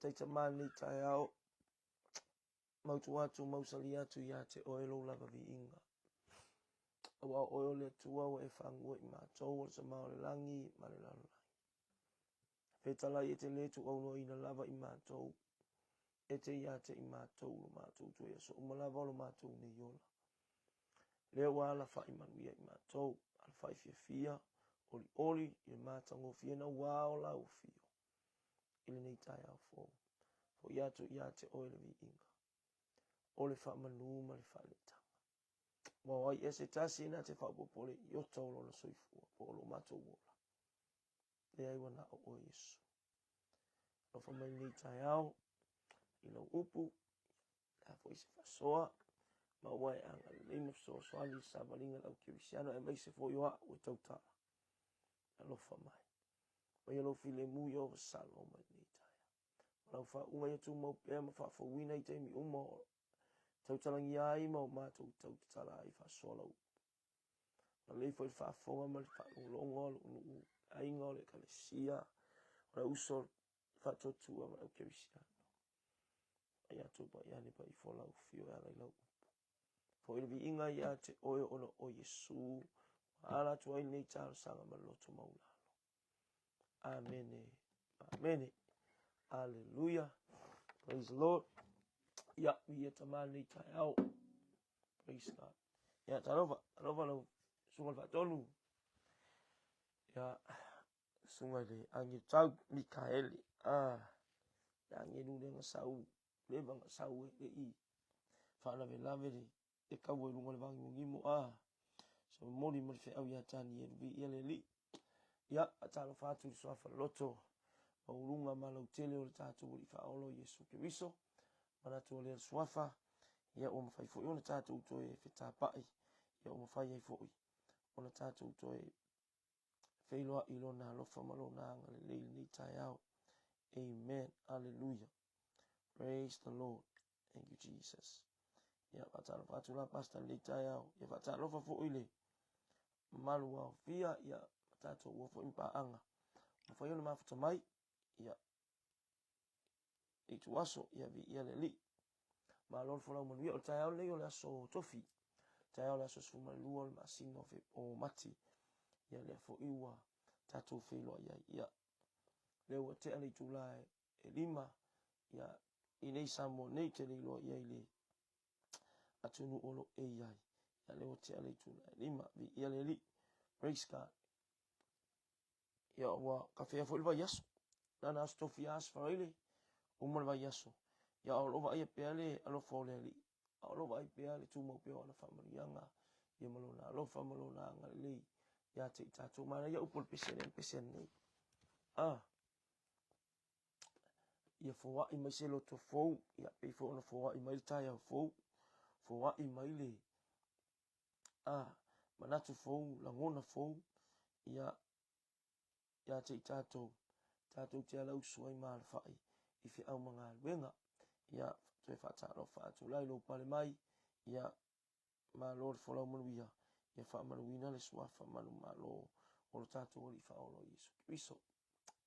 Faafetai Tama i lenei taeao, mautu atu, mausali atu ia te oe lou lava viiga. Aua o oe o le Atua ua e fagua i matou o le sama o le lagi ma le lalolagi. Fetalai e te le tuuaunoaina lava i matou, e te ia te i matou lo matou toe aso uma lava o lo matou nei ola. Lea ua alafai manuia i matou, alafai fiafia, olioli i le matagofie naua o lau afio i lenei taeao fou. Foi atu ia te oe le viiga, o le faamanu ma le faaletaga. Ua o ai ea se tasi na te faaopoopo le iota o lona soifua po o lo matou ola. Leai ua na o oe Iesu. Alofa mai lenei taeao i lau upu, le a foi se faasoa, ma ua e agalelei ma fesoasoani i savaliga a le au kerisiano aemaise foi o a'u e tautala. Alofa mai. Maia lou filemu i ou vasalo mai lenei taeao. Ma lau faauuga ia tumau pea ma faafouina i taimi uma o tautalagia ai ma o matou tautatala ai faasoa lau upu. Lelei foi le faafofoga ma le faalogologo a lou nuu, aiga o le ekalesia, o le uso faatuatua ma le au kerisiano. Ai atu pa ia ne pa ifo lau fio e ala i lau upu. Foi le viiga ia te oe ona o Iesu, ua ala atu ai lenei talosaga ma le loto maulalo. Amene. Amene. Aleluia. Praise the Lord. Ia, viia Tama lenei taeao. Praise God. Ia, talofa, talofa lau susuga i le faatonu. Ia, susuga i le agelu tau Mikaele. Ah, le agelu lea na sau, leva na sau e le i faalavelave le e kaua i luga o le vāgimogimo, a sa momoli ma le feau iā Tanielu, viia le Alii. Ia, faatalofa atu i le suafa loto maualuga ma lautele o le tatou Alii Faaola o Iesu Keriso. Manatu o lea le suafa, ia ua mafai foi ona tatou toe fetapa'i, ia ua mafai ai foi ona tatou toe feiloa'i i lona alofa ma lona agalelei i lenei taeao. Amen. Hallelujah. Praise the Lord. Thank you, Jesus. Ia, faatalofa atu la Pastor i lenei taeao. Ia, faatalofa foi le mamalu aofia, ia, ma tatou ua foi ma paaga. Mafai ona mafuta mai, ia, i aso, ia, viia le Alii. Malo le folau manuia. O le taeao lenei o le aso Tofi. Taeao o le aso 12 o le masina o, o Mati. Ia, lea foi ua tatou feiloai ai. Ia, lea ua tea le itula e 5, ia, i nei Samoa nei, te le iloa i ai le atunuu o lo o e i ai. Ia, lea ua tea le itula e 5, viia le Alii. Praise God. Ia, ua kafea foi le vaiaso. Na na aso Tofi a aso Faraile, uma le vaiaso. Ia, o lo o vaaia pea le alofa o le Alii. A o lo o vaai pea le tumau pea o ana faamanuiaga, ia ma lona alofa ma lona agalelei ia te i tatou. Manaia upu o le pese lea ma pese nei. Ah, ia foai mai se loto fou, ia pei foi ona foai mai le taeao fou, foai mai le ah, manatu fou, lagona fou, ia ia te i tatou, tatou te alausu ai ma alafai i feau ma galuega. Ia, toe faatalofa atu la i lou pale mai, ia, malo le folau manuia, ia faamanuina le suafa manumalo o lo tatou Alii Faaola o Iesu Keriso.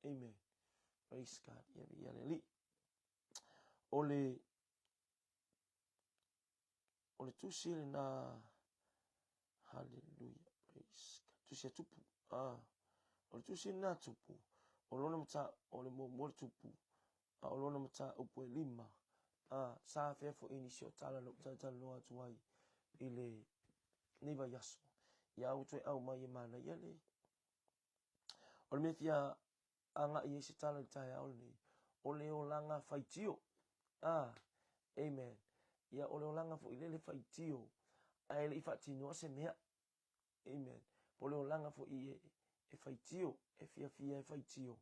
Amen. Praise God. Ia viia le Alii. O le o le tusi lena Hallelujah. Praise God. Tusi a Tupu. Ah. O le tusi lena Tupu. O lona mata o le muamua le Tupu. A o lona mataupu e 5. Ah, sa afea foi nisi o tala na ou talatalanoa atu ai i le nei vaiaso. Ia ua toe aumai e manaia le O le mea fia agai ai se tala i le taeao lenei, o le olaga faitio. Ah, amen. Ia, o le olaga foi lele faitio, ae le i faatinoa se mea. Amen. Po o le olaga foi e, e faitio, e fiafia e faitio,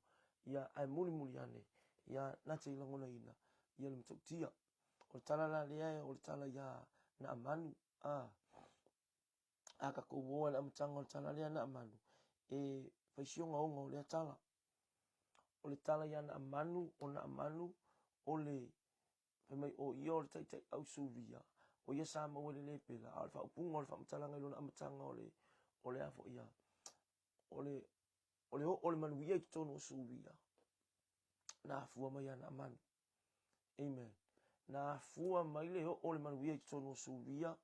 ia, ae mulimuli ane, ia, na te i lagonaina, ia le matautia. O le tala la lea, o le tala iā Naamanu, ah, a tatou o i le amataga o le tala lea Naamanu, e fai si ogaoga o lea tala. O le tala iā Naamanu, o Naamanu, o le, fai mai o ia o le taitai au Suria, o ia sa maua i le lepela, a o le faaupuga o le faamatalaga i lona amataga o le, o le a foi ia, o le, o le oo o le manuia i totonu o Suria, na afua mai ia Naamanu. Amen. Na afua mai le oo o le manuia i totonu o Suria.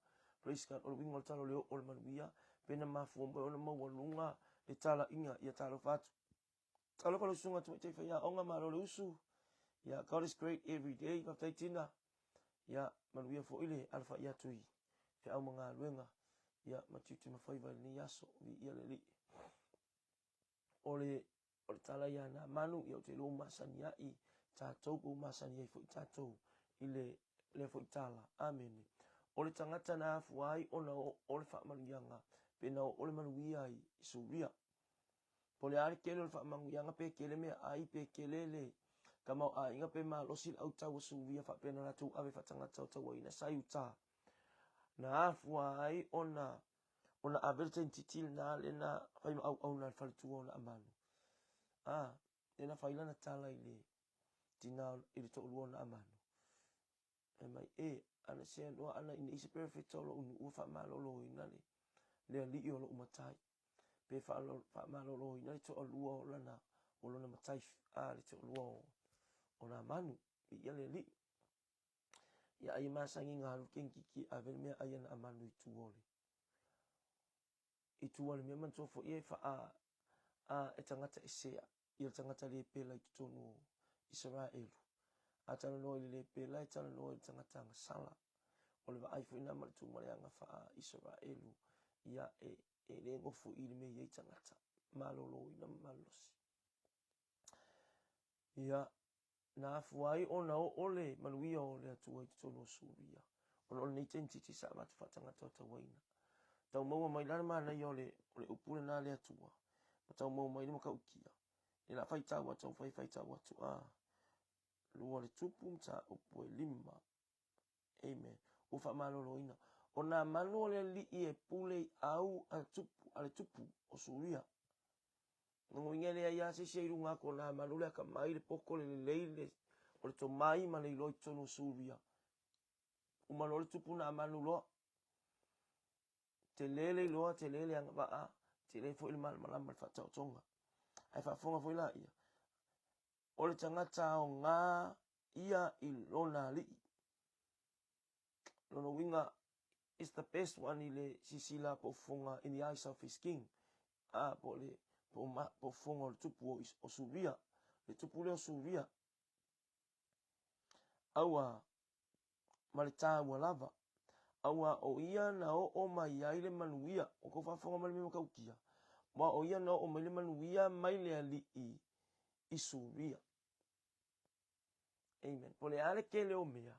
Praise God. O le uiga o le tala o le oo o le manuia, pe na mafua mai ona maualuga le talaiga ia talofa atu. Talofa lau susuga tamaitai faiaoga, malo le usu. Yeah, God is great every day. Faafetai Tina. Yeah, manuia foi le alafai atu i feau ma galuega. Yeah, ma tiute ma faiva i lenei aso. Viia le Alii. O le O le tala ia nā manu, ia ou te iloa ua masani ai tatou, pe ua masani ai foi tatou i le lea foi tala. Amene. O le tagata na afua ai ona oo le faamanuiaga, pe na oo le manuia i Suria. Po o le a le tele o le faamanuiaga, pe tele meaai, pe tele le tamaoaiga, pe malosi le autau a Suria faapea na latou ave faatagata o tauaina sa i uta. Na afua ai ona ona ave le teinititi lena lea na fai ma auauna a le faletua o Naamanu. A, lea na fai lana tala i le tina i le toalua o Naamanu. Fai mai, e, ana seanoa ana ina i se perofeta o lo'u nuu ua faamaloloina le, le alii o lo'u matai, pe faamaloloina le toalua o lana, o lona matai, a, le toalua o, o Naamanu, viia le Alii. Ia ai e masani na alu teinititi e ave le meaai a Naamanu i tua o le i tua o le mea manatua foi e faa a e tagata ese ia le tagata le pela i totonu o Isaraelu. A talanoa i le le pela e talanoa i le tagata agasala. O le vaai foi na ma le tu ma le aga faa Isaraelu ia e e le nofo i le mea e i ai tagata maloloina ma malolosi. Ia Na afua ai ona oo le manuia o le Atua i totonu o Suria, ona o lenei teinititi sa avatu faatagata o tauaina. Tau maua mai la le manaia o le, o le upu lena a le Atua, ma tau maua mai le matautia. Lea la faitau atu, taumafai e faitau atu, a, lua le tupu mataupu e lima. Amen. Ua faamaloloina. O nā manu o le alii e pule i au a tupu, a le tupu o Suria. Lona uiga e leai lava se isi e i luga atu o Naamanu le atamai, le poto, le lelei, le, o le tomai ma le iloa i totonu o Suria. Uma loa le tupu Naamanu loa. Tele le iloa, tele le agavaa, tele foi le malamalama le faataotoga. Ae faafofoga foi laia, o le tagata aoga ia i lona alii. Lona uiga, is the best one i le sisila po o fofoga in the eyes of his king. A, po o le, po o, ma, po o fofoga o le tupu o, o Suria. Le tupu lea o Suria. Aua, ma le tāua lava. Aua o ia na oo mai ai le manuia. O kou faafofoga mai le mea matautia. Aua o ia na oo mai le manuia mai le alii i Suria. Amen. Po o le a le tele o mea,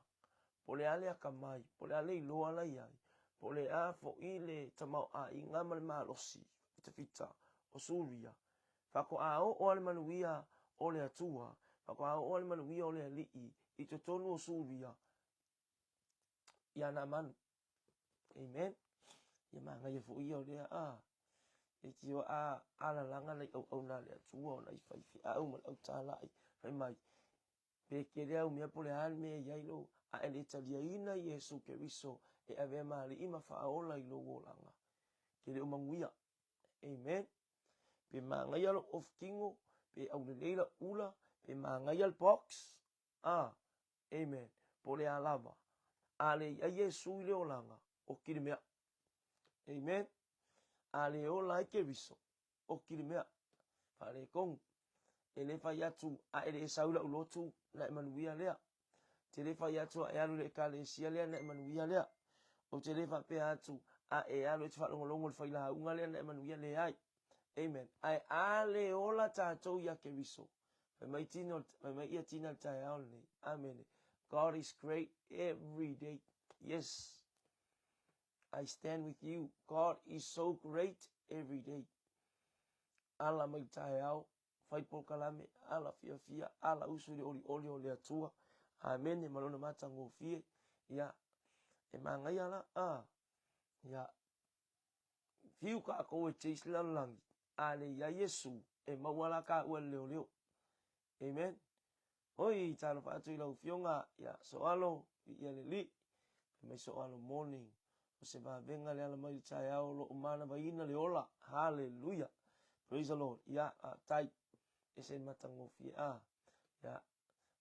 po o le a le akamai, po o le a le iloa la i ai, po o le a foi le tamaoaiga ma le malosi fitafita o Suria, faatoa oo lava le manuia o le Atua, faatoa oo lava le manuia o le Alii i totonu o Suria iā Naamanu. Amen. Ia manaia foi ia o lea a e tio a alalaga nai auauna a le Atua o nai faifeau ma le au talai fai mai pe kele au mea po o le a le mea e i ai lou a e le taliaina Iesu Keriso e avea ma Alii ma Faaola i lou olaga ke le o manuia. Amen. Pe manaia lou off-tino, pe aulelei lau ula, pe manaia le box, a Amen. Po o le a lava. A le i ai Iesu i le olaga, oki le mea. Amen. A le ola ai Keriso, oki le mea. Faaletonu. E le fai atu, a e le sau i la'u lotu, na e manuia lea. Te le fai atu a e alu i le ekalesia lea, na e manuia lea. Ou te le faapea atu, a e alu e te faalogologo i le failauga lea, na e manuia, leai. Amen. Ae a le ola tatou iā Keriso, Fai mai tino, fai mai ia tina le taeao lenei. Amene. God is great every day. Yes. I stand with you. God is so great every day. Ala mai taeao, fai polokalame, ala fiafia, ala usu i le olioli o le Atua. Amene, ma lona matagofie. Ia, e manaia la, ah, ia, Fiu kākou e chase le lalolagi, a le iā Iesu, e maua la kāua e le leoleo. Amen. Oi, talofa atu i lau Afioga ia Soalo, viia le Alii. Fai mai Soalo morning. O se vavega le ala mai i le taeao o lo o manavaina le ola. Hallelujah. Praise the Lord. Ia, faafetai. Ese le matagofie. Ah, ia.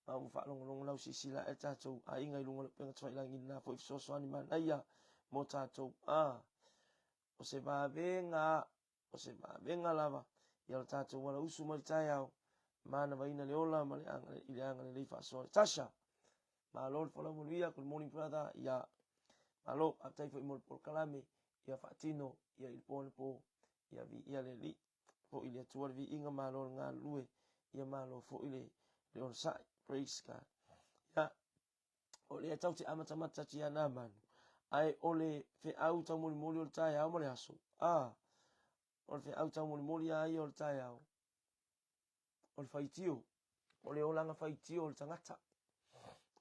Ma ua faalogologo lau silasila ae tatou aiga i luga o le upega tafailagi i lena foi fesoasoani manaia mo tatou. A, o se vavega, o se vavega lava ia lo tatou alausu mai le taeao, manavaina le ola ma le i le agalelei faasoa. Tasha, malo le folau manuia, good morning brother. Ia, malo, faafetai foi mo le polokalame, ia faatino ia i le po anapo, ia viia le Alii. Foi i le Atua le viiga, malo le galulue, ia malo foi le le onosai. Praise God. Ia, o lea tau te amatamata atu ia Namanu, ae o le feau taumolimoli o le taeao ma le aso. A, o le feau taumolimoli a ia o le taeao, o le faitio, o le olaga faitio o le tagata.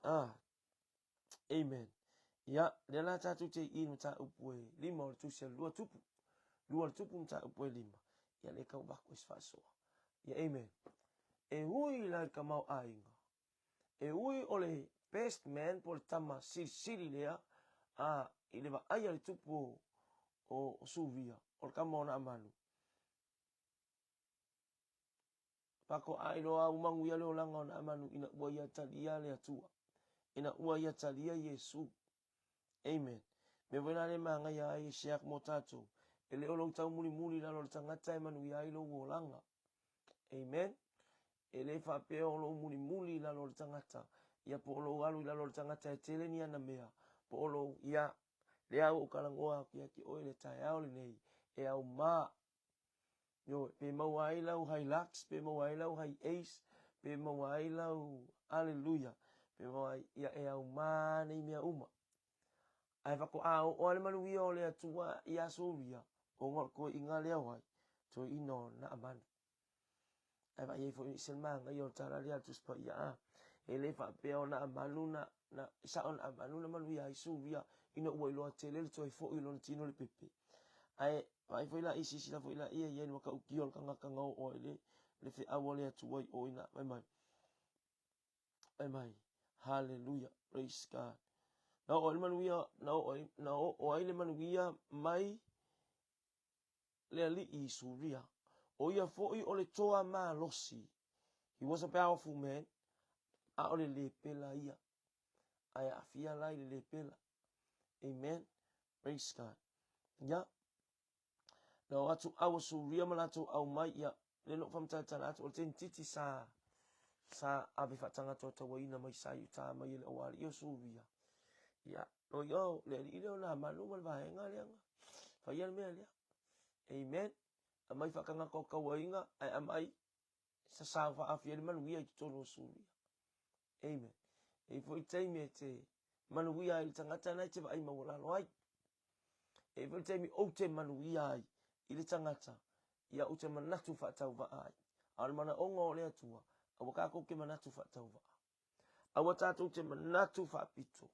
A, Amen. Ia, lea la tatou te i mataupu e lima o le tusi a le lua tupu. Lua le tupu mataupu e lima. Ia le kau vaku e se faasoa. Ia, amen. E ui la i le tamaoaiga. E ui o le best man po o le tama silisili lea a i le vaai a le tupu o, o, o Suria, o le tama o Naamanu. Faatoa iloa ua manuia le olaga o Naamanu ina ua ia talia le Atua, ina ua ia talia Iesu. Amen. Mea foi la lea e magaia ai e share mo tatou, e le o lou taumulimuli i lalo o le tagata e manuia ai lou olaga. Amen. E le faapea o lou mulimuli i lalo o le tagata, ia po o lou alu i lalo o le tagata e tele ni ana mea, po o lou, ia, lea ua ou talanoa atu ia te oe i le taeao lenei, e aumā. Ioe, pe maua ai lau Hilux, pe maua ai lau Hiace, pe maua ai lau Hallelujah, pe maua ai, ia e aumā nei mea uma. Ae faatoa oo lava le manuia o le Atua ia Suria, ona o le toeaina lea o ai? Toeaina o Naamanu. Ae vaai ai foi se manaia o le tala lea a le Tusi Paia, a, e le faapea o Naamanu na, na, e sao Naamanu na manuia ai Suria ina ua iloa tele le toe foi o lona tino i le pepe. Ae vaai foi la i silasila foi la ia i ai le matautia o le tagata na oo ai le, le feau a le Atua i o i na, fai mai, fai mai, Hallelujah, praise God. Na oo ai le manuia, na oo ai, na oo ai le manuia mai le alii i Suria. O ia foi o le toa malosi. He was a powerful man. A o le lepela ia. Ae aafia la i le lepela. Amen. Praise God. Ia. Na o atu au o Suria ma latou au mai, ia, le no whamatalatala atu, o le tenititi sa, sa ave faatagata tauaina mai sa i uta mai e le aualii o Suria. Ia, no ia, le alii lea o Namanu ma le vaega lea na faia le mea lea. Amen. Aumai faatagata o tauaina, ae aumai sasao faaafia ai le manuia i totonu o Suria. Amen. E i foi taimi e te manuia ai le tagata na e te vaai maualalo ai. E i foi taimi ou te manuia ai i le tagata, ia ou te manatu faatauvaa ai. A o le manaoga o le Atua, aua tatou te manatu faatauvaa. Aua tatou te manatu faapito.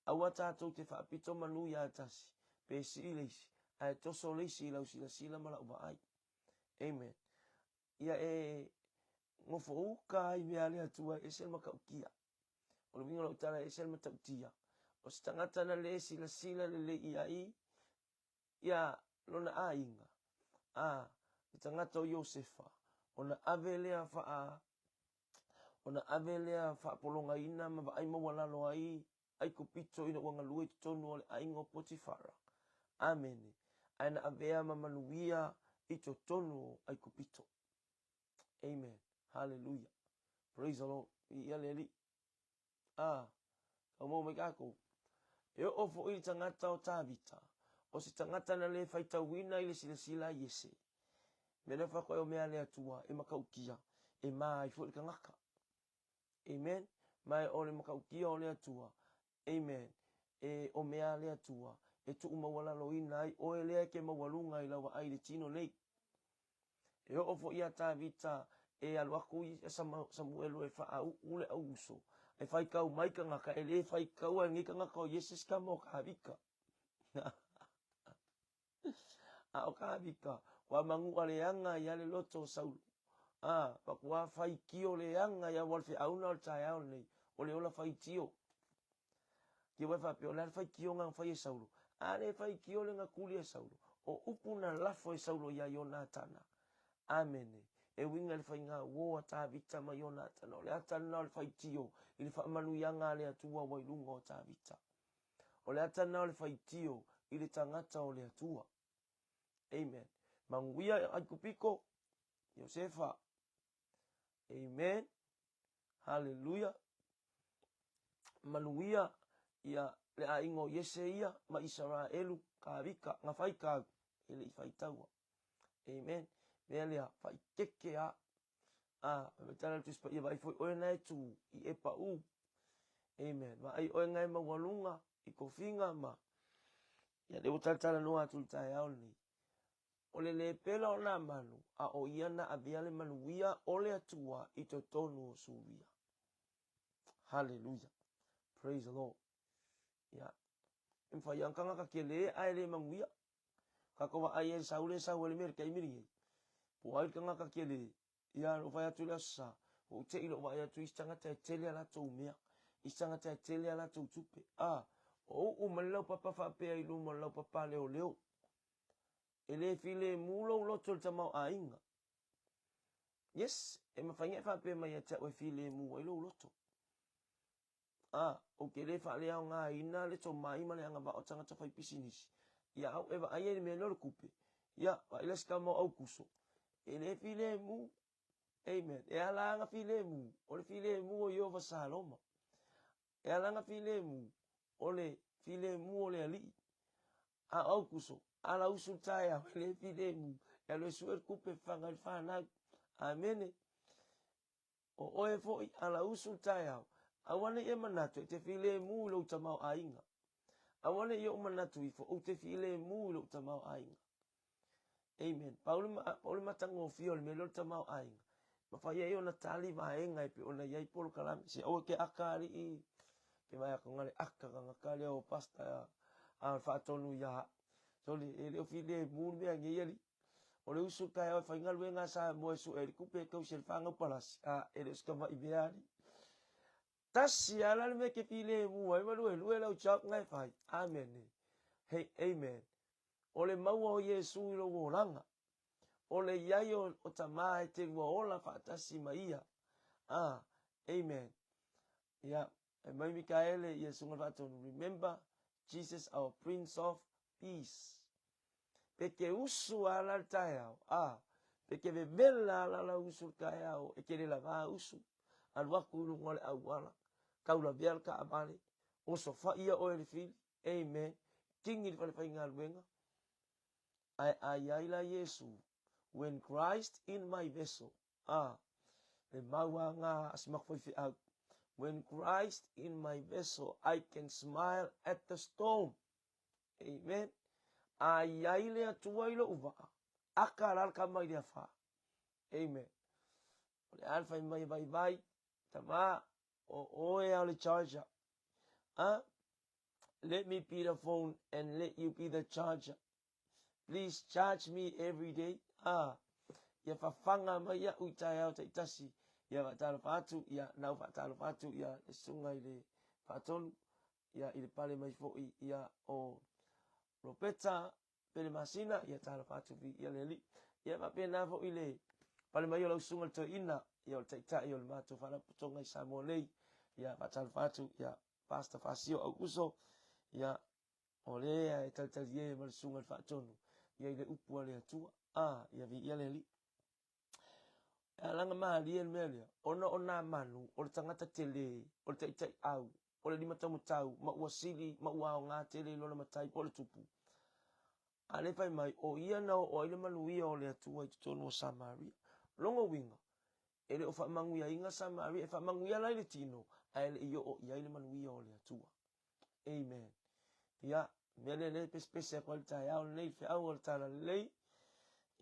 Aua tatou te faapito manu ia tasi, pe sii le isi, ae toso le isi i lau silasila ma lau vaai. Amen. Ia e nofouka ai mea a le Atua e ese le matautia. O le uiga o lau tala e ese le matautia. O se tagata na le silasila lelei i ai ia lona aiga, a le tagata o Iosefa, ona ave lea faa ona ave lea faapologaina ma vaai maualalo ai Aikupito ina ua galue i totonu o le aiga o Potifara. Amene. Ae na avea ma manuia i totonu o Aikupito. Amen. Hallelujah. Praise the Lord. Viia le Alii. A, tau maua mai kākou. E oo foi i le tagata o Tavita, o se tagata na le faitauina i le silasila a Iese. Mea lea whakoe o mea le Atua e matautia, e mā ai foi le tagata. Amen. Ma o le matautia o le Atua. Amen. E o mea le Atua e tuu maualaloina ai oe lea e ke maualuga i lau vaai i le tino nei. E oo foi ia Tavita e alu atu i Samuelu e faauu le auuso, e faitau mai tagata, e le faitaua e lenei tagata o Iese se tama o Tavita. A o Tavita, ua manu'a leaga ai lava le loto o Saulo. A, matua faitio leaga ai aua o le feauna o le taeao lenei, o le ola faitio. Te wai faapea, o le a le faitioga na fai e Saulo? A le faitio le na tuli e Saulo. O upu na lafo e Saulo ia Ionatana. Amene. E uiga i le faiga uo a Tavita ma Ionatana, o le ata lena o le faitio i le faamanuiaga a le Atua ua i luga o Tavita. O le ata lena o le faitio i le tagata o le Atua. Amen. Manuia Aikupito, Iosefa. Amen. Haleluia. Manuia ia le aiga o Iese ia ma Isaraelu, Tavita, na faitau, e le i faitaua. Amen. Mea lea, faikeke a. A, me tala le Tusi Paia, vaai foi oe na e tu i e pau. Amen. Vaai oe na e maualuga i tofiga ma ia le ua talatalanoa atu i le taeao lenei. O le lepela o nā manu, a o ia na avea le manuia o le Atua i totonu o Suria. Hallelujah. Praise the Lord. Ia. E mawhai ang kangaka ke le ae le manuia. Ka ko vaai e sau le sau le mea le taimi lenei. Po ai le tagata tele, ia lou fai atu le aso sa, ua ou tei lou vaai atu i isi tagata e tele a latou mea, isi tagata e tele a latou tupe. A, o uu mai le laupapa faapea i luma o le laupapa a leoleo. E le filemu lou loto i le tamaoaiga. Yes, e mafai ona e faapea mai ia te au e filemu ai lou loto. A, ou te le faaleaogaina le tomai ma le agavaa o tagata faipisinisi, ia au e vaai ai i le mea lea o le tupe, ia, vaai la si tama o Aukuso, e le filemu. Amen. E ala ana filemu, o le filemu o Ieova Saloma. E ala ana filemu, o le filemu o le Alii. A o Aukuso, ala usu le taeao, e le filemu, e alu e sue le tupe e fafaga ai le fanau. Amene. O oe foi, ala usu le taeao, aua ne i e manatu e te filemu i lou tamaoaiga. Aua ne i ou manatu ifo, ou te filemu i lou tamaoaiga. Amen. Pau le, pau le matagofie o le mea lea o le tamaoaiga, mafai ai ona tali vaega e pei ona i ai polokalame. Se aua ke aka alii, ke vaai atu na le aka tagata lea o pastor a o le faatonu ia au. Sole, e le o filemu le mea nei alii. O le usu taeao e faigaluega a Samoa e sue ai le tupe e tausi ai le fanau palasi, a e le o se tamai mea alii. Tasi lava la le mea e te filemu ai ma luelue lau job na e fai. Amene. Hey, amen. O le maua o Iesu i lou olaga. O le i ai o, o Tama e te lua ola faatasi ma ia. Ah, amen. Ia, e mai Mikaele, ia susuga le faatonu. Remember Jesus our Prince of Peace. Pe ke usu a la le taeao, a, pe ke vevela a la lau usu le taeao, e ke le lava usu, alu aku i luga o le auala, taulavea le taavale, osofai ia oe e le fili, amen, tini le fale faigaluega, ae a i ai la Iesu, when Christ in my vessel, a, le mau a ngā a si maku faifeau, when Christ in my vessel, I can smile at the storm. Amen. A i ai le Atua i lou vaa, aka la le kama i le afa. Amen. O le a le fai mai e vaivai, tama, o oe a o le charger. Ah, let me be the phone and let you be the charger. Please charge me every day. Ah, ia fafaga mai iaʻu i taeao taitasi, ia faatalofa atu, ia nau faatalofa atu, ia le susuga i le faatonu, ia i le pale mai foi ia o Ropeta Pelemasina, ia talofa atu viia le Alii. Ia faapena foi le pale mai o lau susuga le toeaina, ia o le taitai o le matou faalapotopotoga i Samoa nei, ia faatalofa atu ia Pastor Fasio Aukuso, ia o lea e talitalie ma le susuga le faatonu, ia i le upu a le Atua, a ia viia le Alii. E alaga malie le mea lea, ona o nā manu, o le tagata tele, o le taitai au, o le limataumatau, ma ua sili, ma ua aoga tele i lona matai po o le tupu. A lea fai mai, o ia na oo ai le manuia o le Atua i totonu o Samaria. Lona uiga, e le o faamanuiaina Samaria, e faamanuia la i le tino, ae le i oo i ai le manuia o le Atua. Amen. Ia, mea lea lea e pesepese atu ai le taeao lenei, le feau o le Talalelei,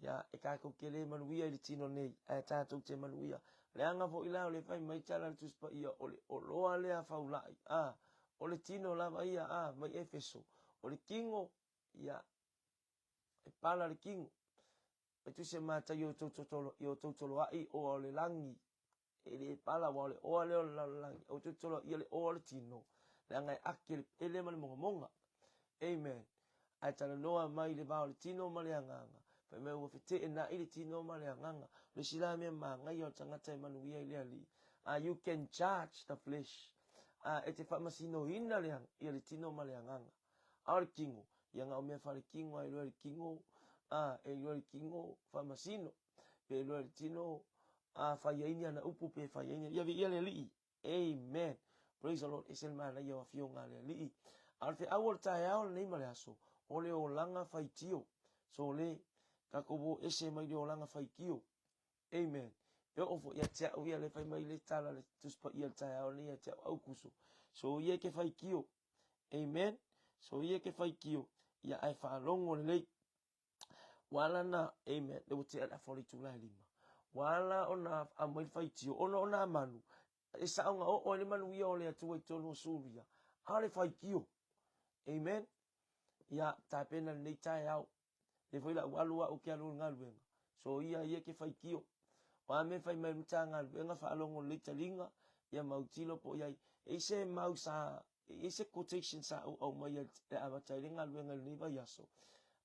ia, e tatou te le manuia i le tino nei, ae tatou te manuia. Leaga foi la o le fai mai tala le Tusi Paia, o le oloa lea faulai, a, o le tino lava ia, a, mai Efeso, o le tino, ia, e pala le tino. E tusi e Mataio i o tou toloai oa o le lagi, e le pala aua o le oa lea o le lalolagi, aua tou te toloaia le oa o le tino, leaga e ake le pele ma le mogamoga. Amen. Ae talanoa mai le va o le tino ma le agaga. Fai mai ua feteenai le tino ma le agaga. O le isi la mea manaia o le tagata e manuia i le Alii, you can judge the flesh. E te faamasinoina le, ia le tino ma le agaga. A o le tino, ia na o mea faaletino lava e iloa e le tino, e iloa e le tino faamasino. Pe iloa e le tino fai ai ni ana upu pe fai ai ni, ia viia le Alii. Amen. Praise the Lord. Ese le manaia o afioga a le Alii. A o le feau o le taeao lenei ma le aso, o le olaga faitio. So le, tatou o ese mai le olaga faitio. Amen. E oo foi ia te au ia le fai mai le tala le Tusi Paia le taeao lenei ia te au Aukuso. So ia e ke faitio. Amen. So ia e ke faitio. Ia ae faalogo lelei. Ua ala na, amen, le ua tea le afa o le itula e lima. Ua ala ona aumai le faitio, ona o nā manu, e saoga oo ai le manuia o le Atua i totonu o Suria, a o le faitio. Amen. Ia, tapena lenei taeao. Le foi la ua alu au ke alu i le galuega. So ia, ia ke faitio. O a mea fai mai le Matagaluega faalogo lelei taliga, ia mautilo po o i ai. E i se mau sa E i ai se quotation sa ou aumaia e amata ai le galuega i lenei vaiaso,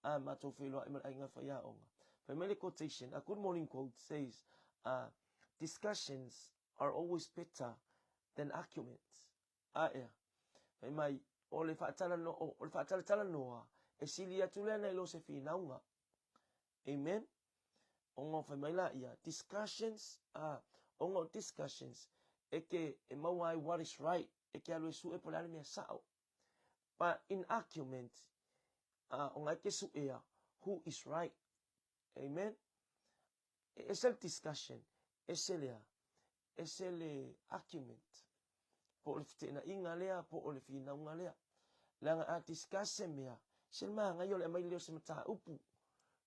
a matou feiloai ma le aiga faiaoga. Fai mai le quotation, a good morning quote says, discussions are always better than arguments. A ea. Fai mai, o le o le faatalatalanoa, e sili atu lea nai lo se finauga. Amen. Ona fai mai laia, discussions, ona o discussions, e ke e maua ai what is right, e ke alu e suʻe po o le a le mea sao. But in argument, ona e ke suʻea who is right. Amen. E ese le discussion, ese le a, ese le argument. Po o le feteenaiga lea, po o le finauga lea. Leaga a discuss se mea, se le magaia o le aumai lea o se mataupu.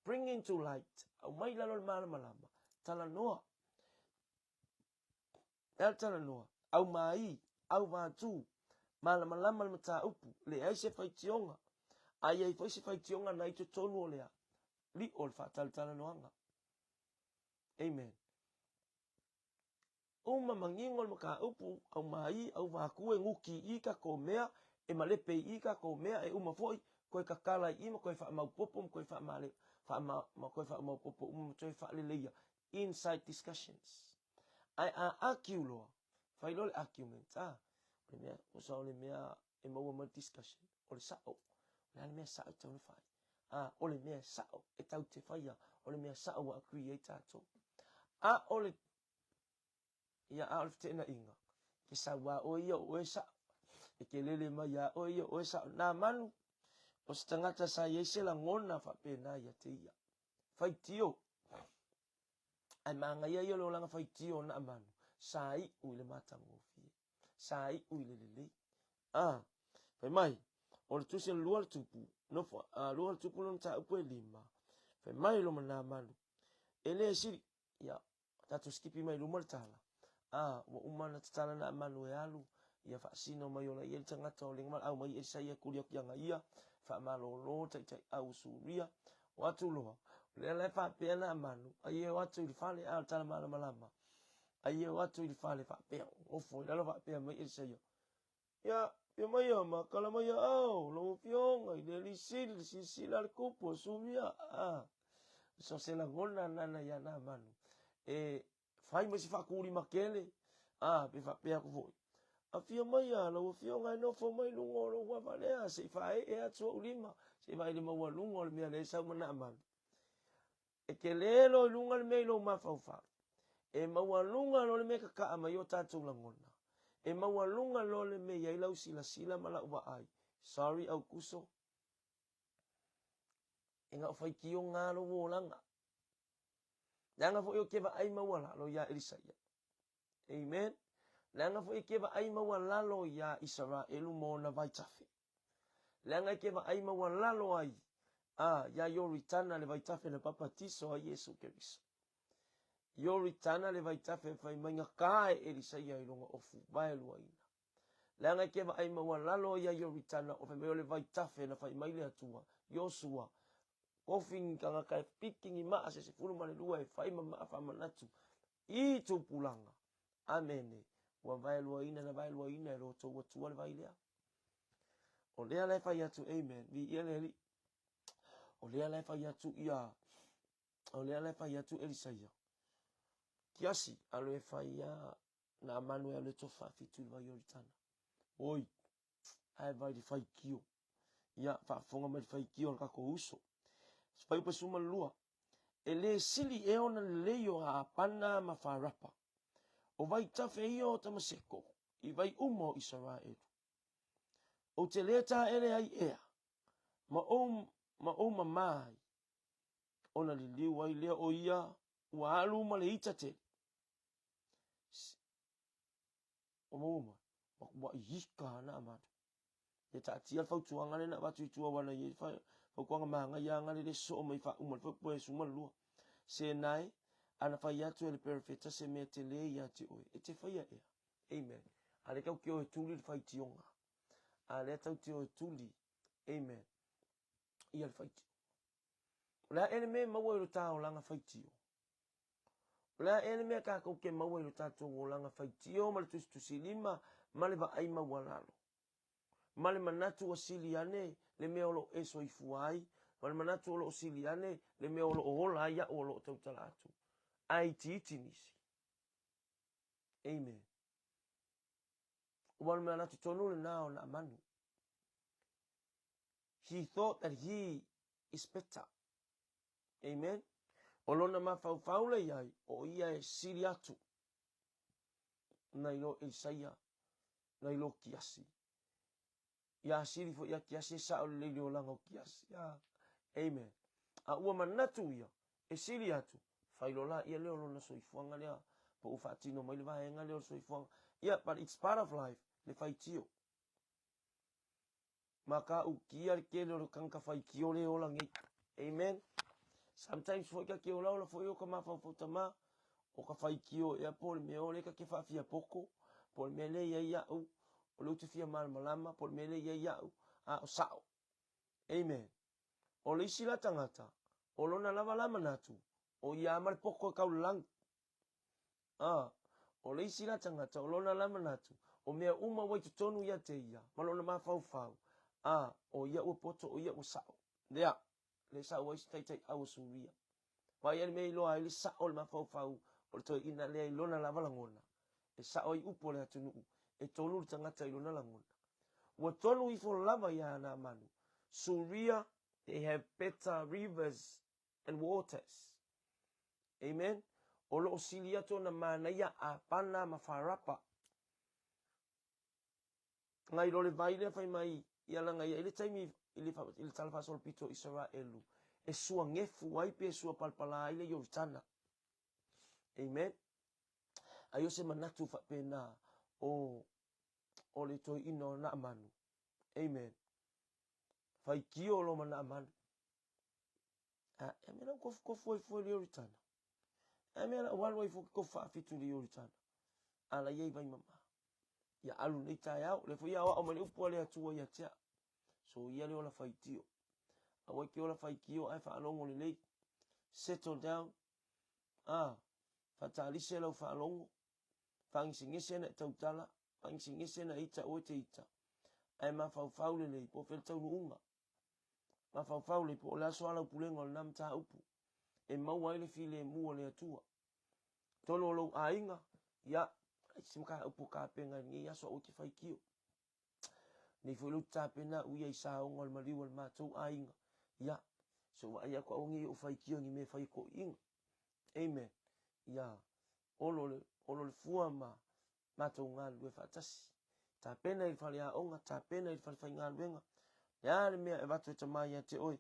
Bring into light, aumai i lalo o le malamalama, talanoa. E a le talanoa? Aumai, auvatū, malamalama le mataupu, leai se faitioga. A i ai foi se faitioga na i totonu o le a? Liʻo le faatalatalanoaga. Amen. Uma manino le mataupu, aumai, auvākue, nuki i tatou mea, e malepe i tatou mea, e uma foi, toe tatala i ma toe faamaopopo ma toe faamale, faama, ma toe faamaopopo uma ma toe faaleleia inside discussions. Ae a argue loa, fai loa le argument, a, o le mea, tusa o le mea e maua mai le discussion, o le sao, o le a le mea sao e tatau ona fai? A, o le mea sao e tau te faia, o le mea sao ua agree ai tatou. A o le Ia, a o le feteenaiga, ke sau lava oe ia o oe sao. E ke lele mai iā oe ia o oe sao. Nā manu, o se tagata sa i ai se lagona faapena ia te ia. Faitio. Ae manaia ia o le olaga faitio o Naamanu, sa iu i le matagofie. Sa iu i le lelei. A, fai mai, o le tusi o le lua le tupu, nofo, a, lua le tupu lona mataupu e lima. Fai mai loma Naamanu, e le sili, ia, Tatou sikipi mai luma le tala. A, ua uma ona tatala Naamanu e alu, ia faasino mai ola i ai le tagata o le valaau mai Elisa ia kuli atu iana ia, faamalolo taitaiau o Suria. O atu loa, o lea la e faapea Naamanu, ai e o atu i le fale, a o le tala malamalama, ai e o atu i le fale faapea, ofo i lalo faapea mai Elisa ia, Ia, pia mai ia ma kala mai ia ao, lau afioga i le alii sili, le silasila a le kupu o Suria, a. So se lagona nana ia Naamanu, e fai mai se faakulima tele, a, pe faapea atu foi, Afio mai ia lau afioga e nofo mai luga o lou ava lea, se i faaee atu ou lima, se i vaai i le maualuga o le mea lea e sau ma Naamanu. E tele loa i luga le mea i lou mafaufau. E maualuga loa le mea e kaka'a mai ai o tatou lagona. E maualuga loa le mea e i ai lau silasila ma lau vaai. Sorry Aukuso. E na o faitioga lava lou olaga. Leaga foi ou te vaai maualalo iā Elisaia. Amen. Leaga foi e te vaai maualalo iā Isaraelu ma ona vaitafe. Leaga e te vaai maualalo ai a iā Ioritana le vaitafe na papatiso ai Iesu Keriso. Ioritana le vaitafe fai mai na ka e Elisaia i lona ofu vaeluaina. Leaga e te vaai maualalo ai iā Ioritana o fai mai o le vaitafe na fai mai le Atua, Iosua, kofi ni tagata e piki ni maa se 12 e fai ma maa faamanatu i tupulaga. Amene. Ua vaeluaina na vaeluaina e lo outou Atua le vai lea. O lea la e fai atu, amen, viia le Alii. O lea la e fai atu ia. O lea la e fai atu Elisaia, Kiasi, alu e fai ia Naamanu e alu e tofa faafitu i le vai Ioritana. Oi, ae vai le faitio. Ia, faafofoga mai le faitio a le tatou uso. Fuaiupu 12, E le sili ea ona lelei o Aapana ma Farapa, o vaitafe ia o Tamaseko i vai uma o Isaraelu. Ou te lē taele ai ea, ma ou, ma ou mamā ai, ona liliu ai lea o ia ua alu ma le ita tele. Ua maua mai, ua ika ana amanu. Ia taatia le fautuaga lea na avatu i tua aua na i ai fautuaga manaia lava le soo mai faauma le fuaiupu 12. Senai, ana fai atu e le perofeta se mea tele ia te oe, e te faia ea? Amen. A lea tau te o e tuli le faitioga. A lea tau te o e tuli. Amen. Ia le faitio. O le a ea le mea e maua i lo ta olaga faitio? O le a ea le mea tatou te maua i lo tatou olaga faitio ma le tusitusilima ma le vaai maualalo? Ma le manatu ua sili ane le mea o lo o e soifua ai, ma le manatu o lo o sili ane le mea o lo o ola ai au o lo o tautala atu, ae itiiti nisi. Amen. Ua o le manatu tonu lena o Naamanu. He thought that he is better. Amen. O lona mafaufau le iai, o ia e sili atu nai lo Elisaia, nai lo Kiasi. Ia sili foi ia Kiasi e sao lelei le olaga o Kiasi. Ah. Amen. A ua manatu ia, e sili atu, fai lola ia lea o lona soifuaga lea, po ua faatino mai le vaega lea o le soifuaga. Yeah, but it's part of life, le faitio. Ma ka ukia le tele o le tagata faitio le ola nei. Amen. Sometimes foi ka ke ola ola foi o ka mafaufau tama, o ka faitio ea po o le mea o le ka ke faafia poko, po o le mea le iai ia'u, o le ute fia malamalama, po o le mea le iai ia'u, a o sa'o. Amen. O le isi la tagata, o lona lava la manatu, o ia ma le poko e kaulelagi. Ā, o le isi la tagata, o lona la manatu, o mea uma ua i totonu ia te ia, ma lona mafaufau, ā, o ia ua poto, o ia ua sa'o. Lea, le sa'o ai se taitai'au o Suria. Vaai ai le mea i iloa ai le sa'o o le mafaufau o le toeaina lea i lona lava lagona, e sa'o ai upu a le atunuu, e tonu le tagata i lona lagona. Ua tonu ifo lava iā Naamanu, Suria, they have better rivers and waters. Amen. O lo o sili atu ona manaia Apana ma Farapa. Ngai lo le vai lea fai mai ia langa ia i le taimi i le, i le tala faasolopito o Isaraelu e sua gefu ai pe sua palapala ai le Ioritana. Amen. Ai o se manatu faapena o o le toeaina o Naamanu. Amen. Faitio lo ma Naamanu. A, e mea lau kofukofu ai fua i le Ioritana. E mea lau alu ai fua ke kofu faafitu i le Ioritana. A la iai vai mama. Ia alu nei taeao, le foi aoao mai le upu a le Atua ia te au. So ia le ola faitio. Aua ke ola faitio ae faalogo lelei. Settle down. Ah, faatalise lau faalogo. Faagesegese na e tautala. Faagesegese na ita oe te ita. Ae mafaufau lelei, po o fea le taunuuga. Mafaufau lelei po o le a soalaupulega o lena mataupu e maua ai le filemu o le Atua. Tonu o lou aiga, ia, ai se mataupu o tapena i lenei aso aua e te faitio. Nei foi lou tapena au ia i saoga o le maliu o le matou aiga. Ia, se o vaai atu aua nei ou faitio i ni mea e fai e toeaiina. Amen. Ia, olo le, olo le fua ma matou galulue faatasi. Tapena i le faleaoga, tapena i le falefaigaluega. Le a le mea e avatu e tama ia te oe?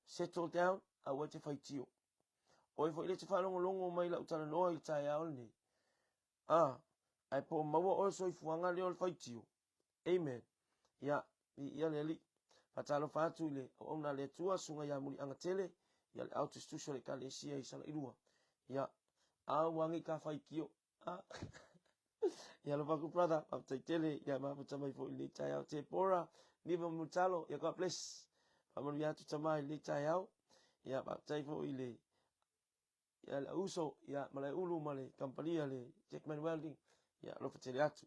Settle down, aua e te faitio. Oe foi le te faalogologo mai lau talanoa i le taeao lenei. Ah, ae po o maua oe soifuaga lea o le faitio. Amen. Ia, viia le Alii. Faatalofa atu i le auauna a le Atua, Susuga ia Muliagatele, ia le ao tusitusi o le Ekalesia i Salailua. Ia, a ua agi ka faitio. Ah. Ia alofa aku brother, faafetai tele, ia mafuta mai foi i lenei taeao. Tepora, Niva Mutalo, ia God bless. Faamanuia atu tama i lenei taeao. Ia faafetai foi i le ia le uso ia ma le ulu ma le kampani le Jackman Welding. Ia alofa tele atu.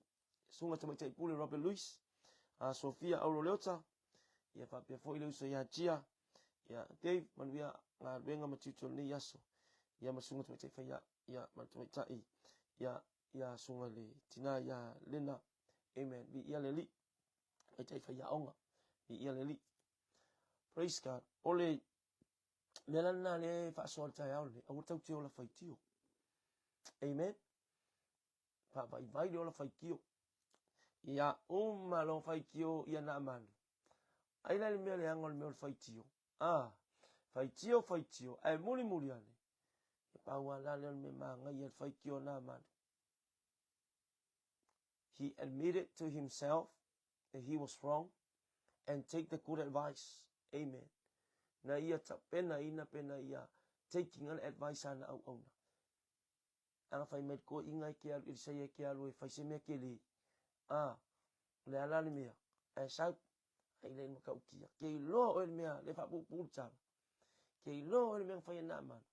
Susuga Tamaitai Pule Robert Lewis, a Sofia Auro Leota, ia faapea foi le uso ia Gia, ia Dave, manuia galuega ma tiute o lenei aso. Ia ma le susuga tamaitai faia, ia ma le tamaitai, ia, ia susuga le tina ia Lena. Amen. Viia le Alii. Tamaitai faiaoga. Viia le Alii. Praise God. O le mea la lena lea e faasoa i le taeao lenei, aua tatou te ola faitio. Amen. Faavaivai le ola faitio. Ia uma lou faitio ia Naamanu. Ai la le mea leaga o le mea o le faitio. Ah, faitio, faitio, ae mulimuli ane. E pau lava la lea o le mea manaia le faitio a Naamanu. He admitted to himself that he was wrong and take the good advice. Amen. Na ia tapena ina pena ia taking an advice ana auauna. Ana fai mai ko inga ke alu Elisaia ke alu e fai se mea ke le. A, o le ala le mea. Ae sau, ai le matautia. Ke iloa oe le mea, le faapuupuu le tala. Ke iloa oe le mea na fai e Naamanu.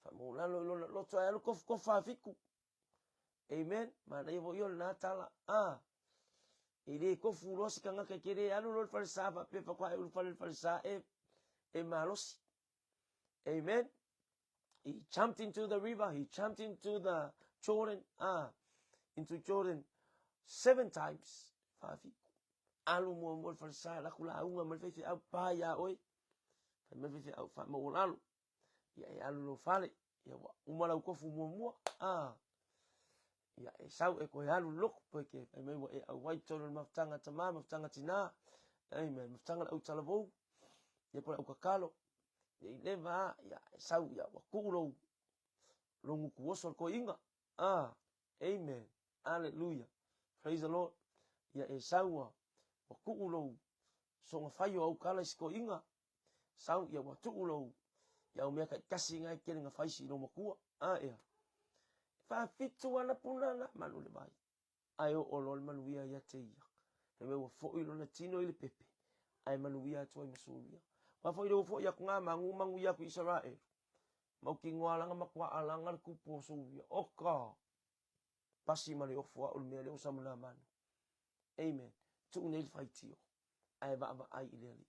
Faamaulalo i lona loto ae alu kofukofu faafitu. Amen. Manaia foi o lena tala. A, e le kofu loa se tagata e te le alu loa i le falesa faapea faatoa e ulufale i le falesa e, e malosi. Amen. He jumped into the river, he jumped into the Jordan, ah, into Jordan seven times. Faafitu. Alu muamua le falesa, laku lauga ma le faifeau pa iā oe. Fai mai le faifeau faamaualalo. Ia e alu lou fale, ia ua uma lau kofu muamua. Ah. Ia e sau e koe alu loku pe ke fai mai ua e auai tonu le mafutaga tamā, mafutaga tinā. Amen. Mafutaga le autalavou. Ia po le aukakalo. Ia i leva a, ia e sau ia ua tuu lou lou gutu oso le toeaina. Ah. Amen. Hallelujah. Praise the Lord. Ia e sau ua ua tuu lou soga fai o au kala i se toeaina. Sau ia ua tuu lou i au mea taitasi nga e tele na faisi i lou matua. A ea. Faafitu ana puna na manu le vai. Ae oo loa le manuia ia te ia. Fai mai ua foi lona tino i le pepe, ae manuia atu ai ma Suria. Ua foi le ua foi atu ngā mangu manuia atu i Isaraelu. Mautinoa langa matua alanga le tupu o Suria. Oka! Pasi ma le ofo au le mea lea o sa ma manu. Amen. Tuu nei le faitio, ae vaavaai i le Alii.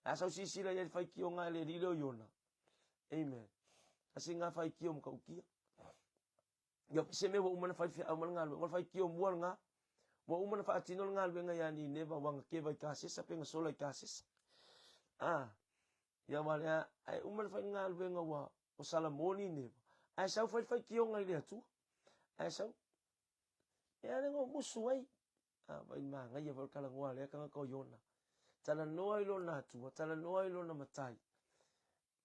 A sau silasila i ai le faitioga e le Alii lea o Iona. Amen. Tasi ngā faitio matautia. Ia se mea ua uma na fai feau ma le galuega. O le faitio mua lena, ua uma na faatino le galuega ia Nineva ua gakeva i Kasesa pe gasola i Kasesa. Ah, ia ua lea, ae uma na fai le galuega ua o Salamo Nineva. Ae sau fai le faitioga i le Atua. Ae sau. E ale ngo musu ai. Ah, vai manaia foi le talanoa a lea tagata o Iona. Talanoa i lona Atua, talanoa i lona Matai.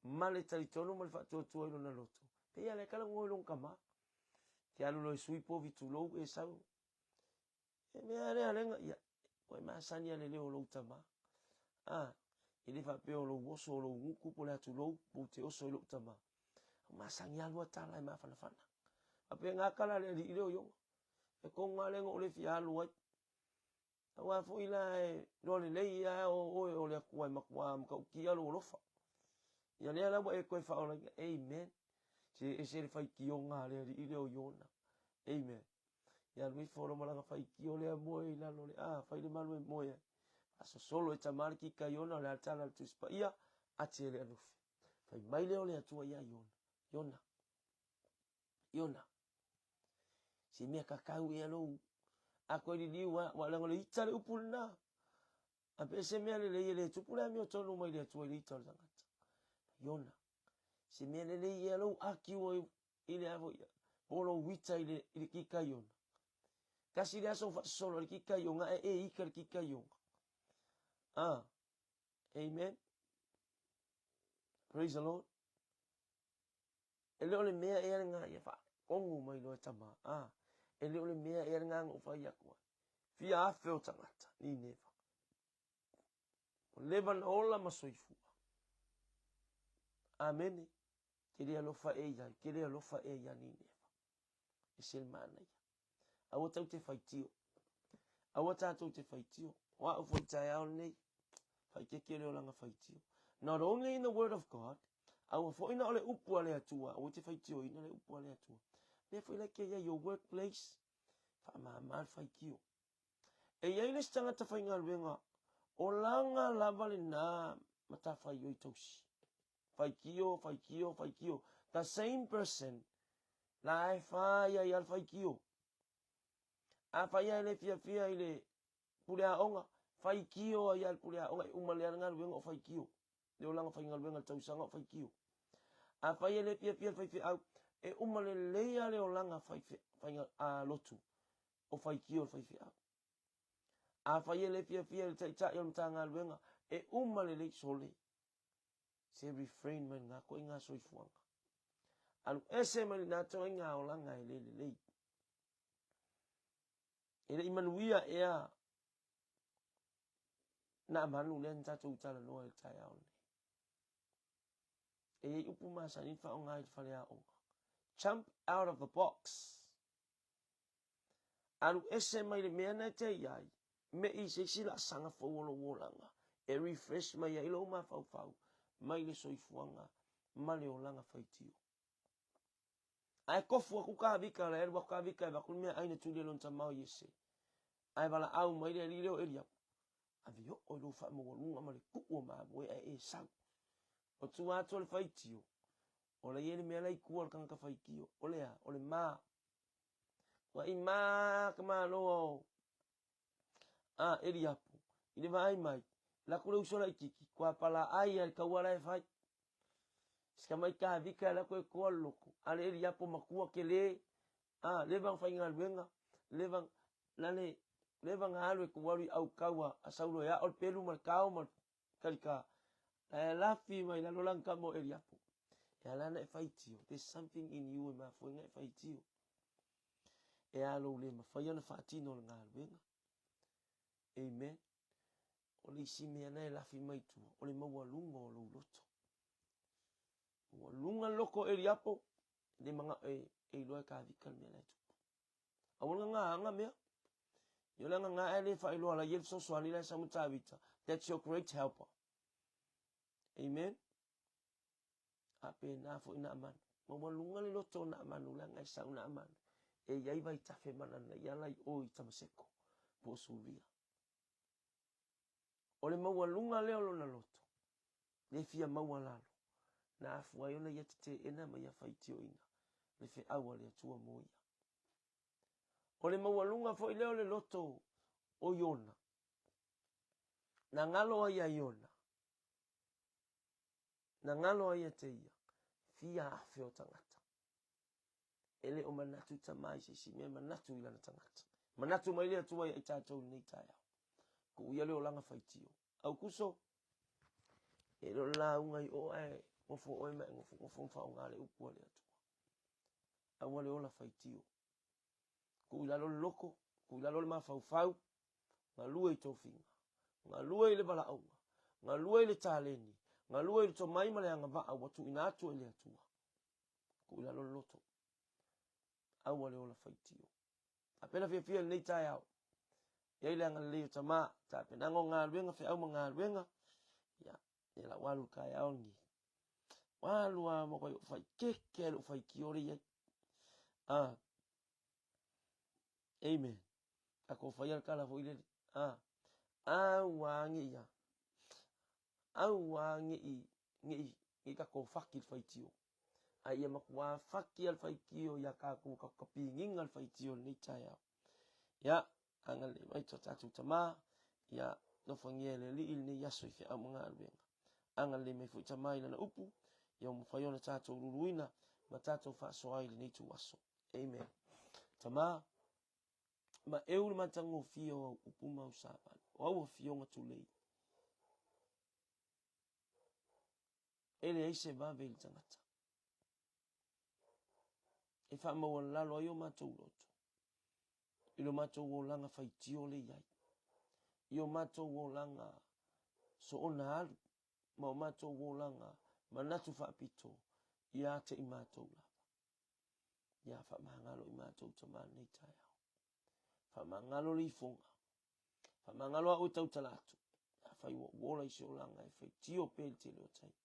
Ma le talitonu ma le faatuatua i lona loto. Pei a lea talanoa i lona tama. Ke alu loa e sui povi tulou e sau. E mea lea lenga, ia, ua e masani a le leo o lou tama. A, e le faapea o lou oso o lou gutu po le atu lou, pou te oso i lou tama. O masani alu a tala e mafanafana. Faapea ngā kala le alii leo Iona. E konga lenga o le fia alu ai. Aua foi la e loa lelei ia o oe o le Atua e matua matautia lou alofa. Ia lea la ua e toe faaolaina. Amen. Se ese le faitioga a le alii lea o Iona. Amen. Ia alu ifo lo malaga faitio lea moe i lalo le a fai le malu e moe ai. Faasosolo e tama le kika Iona o le a tala le Tusi Paia ati e le alufi. Fai mai lea o le Atua ia Iona. Iona. Iona. Se mea kakau ea lou a koe liliu a, ua leaga o le ita le upu lena. A pe se mea lelei e le tupu le amiotonu mai le Atua i le ita o le tagata. Iona. Se mea lelei ea lou akiu i le avo ia, po lou ita i le, i le kika Iona. Tasi le aso faasosolo le kika Iona e e ika le kika Iona. Ah, amen. Praise the Lord. E le o le mea ea lena ia faatonu mai loa e tama, a, e le o le mea ea lena na ou fai atu ai. Fia afe o tagata, Nineva. Ua leva na ola ma soifua. Amene. Ke le alofa e iai, ke le alofa e ia Nineva. E se le manaia. Aua tau te faitio. Aua tātou te faitio. O au foi taeao lenei, faikeke le olaga faitio. Not only in the word of God, aua foi na o le upu a le Atua, aua te faitioina le upu a le Atua. Mea foi la ke iai your workplace, whaamāmā le faitio. E iai le isi tagata faigaluega, o lana lava lena matafaioi tausi. Faitio, faitio, faitio. The same person la e fai ai a le faitio. Afai lava e le fiafia i le pule aoga, faitio ai lava i le pule aoga, e uma lea le galuega o faitio. Le olaga faigaluega i le tausaga o faitio. Afai e le fiafia i le faifeau, e uma lelei lava le olaga lotu o faitio i le faifeau. Afai e le fiafia i le taitai o le Matagaluega, e uma lelei sole. Se refrain mai lena ituaiga soifuaga. Alu ese mai lena ituaiga olaga e le lelei. E le i manuia ea Naamanu lea na tatou talanoa i le taeao lenei. E i ai upu masani na faaaoga i le faleaoga. Jump out of the box. Alu ese mai le mea na e te i ai, me i se isi laasaga fou o lou olaga e refresh mai ai lou mafaufau mai le soifuaga ma le olaga faitio. Ae kofu aku Kavika, la e alu aku Kavika e avatu le meaai na tuli e lona tama o Iese. Ae valaau mai le alii lea o Eliapu, Ave oo i lou faamaualuga ma le tuu o mamoe ae e sau. O tua atu o le faitio, o la e i ai le mea la e i tua o le tagata faitio, o le a? O le ma. Ua i ma ka malo o a Eliapu i le vaai mai, laku le uso laititi, kua palaai a le taua la e fai. Si tamai Kavika e laku e toa le loto, a le Eliapo matua tele, a leva na faigaluega, leva na le leva na alu e tuu alu i autaua a Saulo e ao le pelu ma le tao ma le talita, ae lafi mai lalo lana tama o Eliapo. E ala ona e faitio, there's something in you e mafua ai ona e faitio. E a lou le mafai ona faatino le galuega. Amen. O le isi mea na e lafi mai tua, o le maualuga o lou loto. Maualuga le loto o Eliapo, e le manao e, e iloa e Kavika le mea la e tupu. Aua le gagaaga mea. Ia o le agaga ae le faailoa la i ai le fesoasoani la e sau ma Tavita. That's your great helper. Amen. A pēnā foi Naamanu. Maualuga le loto o Naamanu leaga e sau Naamanu e i ai vaitafe mananaia la i o i Tamaseko po o Suria. O le maualuga lea o lona loto, le fia maualalo, na afua ai ona ia teteena ma ia faitioina le feau a le Atua mo ia. O le maualuga foi lea o le loto o Iona, na galo ai ia Iona, na galo ai ia te ia, fia afe o tagata. E le o manatu tama i se isi mea, manatu i lana tagata. Manatu mai le Atua ia i tatou i lenei taeao. Tuu ia le olaga faitio. Aukuso, e le o le lauga i o ae nofo oe ma e nofonofo ma faaaoga le upu a le Atua. Aua le ola faitio. Tuu i lalo le loto, tuu i lalo le mafaufau, galue i tofiga, galue i le valaauga, galue i le taleni, galue i le tomai ma le agavaa ua tuuina atu e le Atua. Tuu i lalo le loto. Aua le ola faitio. Tapena fiafia i lenei taeao. E ai le agalelei o Tama, tapenaga o galuega, feau ma galuega. Ia, ia lau alu i le taeao lenei. Ua alu lava ma koe faikeke ai lou faitio le i ai. Ah. Amen. Tatou faia le tala foi lele. Ah. Aua nge ia. Aua nge i nge i nge i tatou faki le faitio. A ia matua faki a le faitio ia tatou ka kapigiga le faitio i lenei taeao. Ia, agalelei mai to tatou Tama, ia nofoagia e le Alii lenei aso i feau ma galuega. Agalelei mai foi Tama i lana upu, ia ua mafai ona tatou luluina ma tatou faasoa ai i lenei ituaso. Amen. Tama, ma eu le matagofie o au upu ma au savali, o au afioga tulei. E leai se vave i le tagata. E faamaualalo ai o matou loto i lo matou olaga faitio le i ai, i o matou olaga soona alu ma o matou olaga manatu faapito ia te i matou lava. Ia faamagalo i matou tama nei taeao. Faamagalo le ifoga. Faamagalo au e tautala atu. Afai ua ou ola i se olaga e faitio pea i le tele o taimi.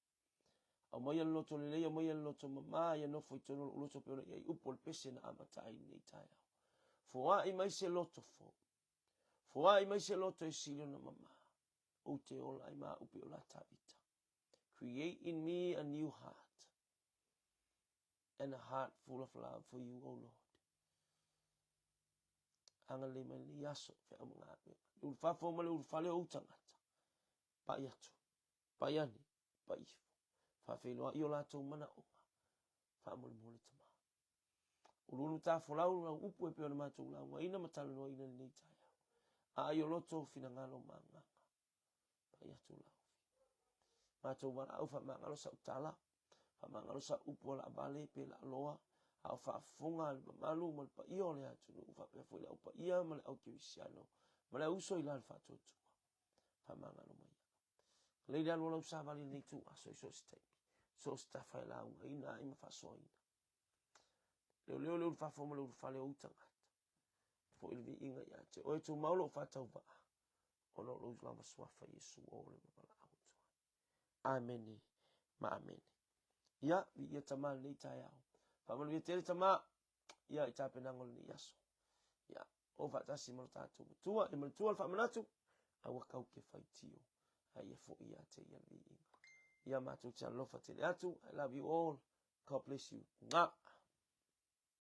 Aumaia le loto lelei, aumaia le loto mamā, ia nofo i totonu o lou loto pei ona i ai upu o le pese na amata ai lenei taeao. Foai mai se loto fou. Foai mai se loto e sili ona mamā. Ou te ola ai ma au pei o la Tavita. Create in me a new heart. and a heart full of love for you, O Lord. Agalelei mai lenei aso, feau ma galuega. Le ulufafo ma le ulufale o ou tagata. Pai atu, pai ane, pai ifo. Faafeiloai o latou manaoga. Faamolemole Tama. Uluulu tafolau lau upu e pei ona matou laugaina ma talanoaina i lenei taeao. Aai o loto, finagalo ma agaga. Pai atu lau. Matou valaau faamagalo sau tala, faamagalo sau upu a laavale pe laaloa, a o faafofoga le mamalu ma le paia o le atunuu faapea foi le au paia ma le au kerisiano ma le au uso i la le faatuatua. Faamagalo mai. Lei le alu o lau savali i lenei ituaso i so o se taimi, so o se tafa e laugaina ai ma faasoaina. Leoleo le ulufafo ma le ulufale o ou tagata. Foi le viiga ia te oe tumau lou faatauvaa, ona o lou lava suafa Iesu o le ma valaau atu ai. Amene ma amene. Ia, viia Tama lenei taeao. Faamanuia tele Tama, ia i tapenaga o lenei aso. Ia, o faatasi ma lo tatou Matua, e manatua le faamanatu, aua kau ke faitio, a ia foi ia te ia le viiga. Ia matou te alofa tele atu. I love you all. God bless you. Nga.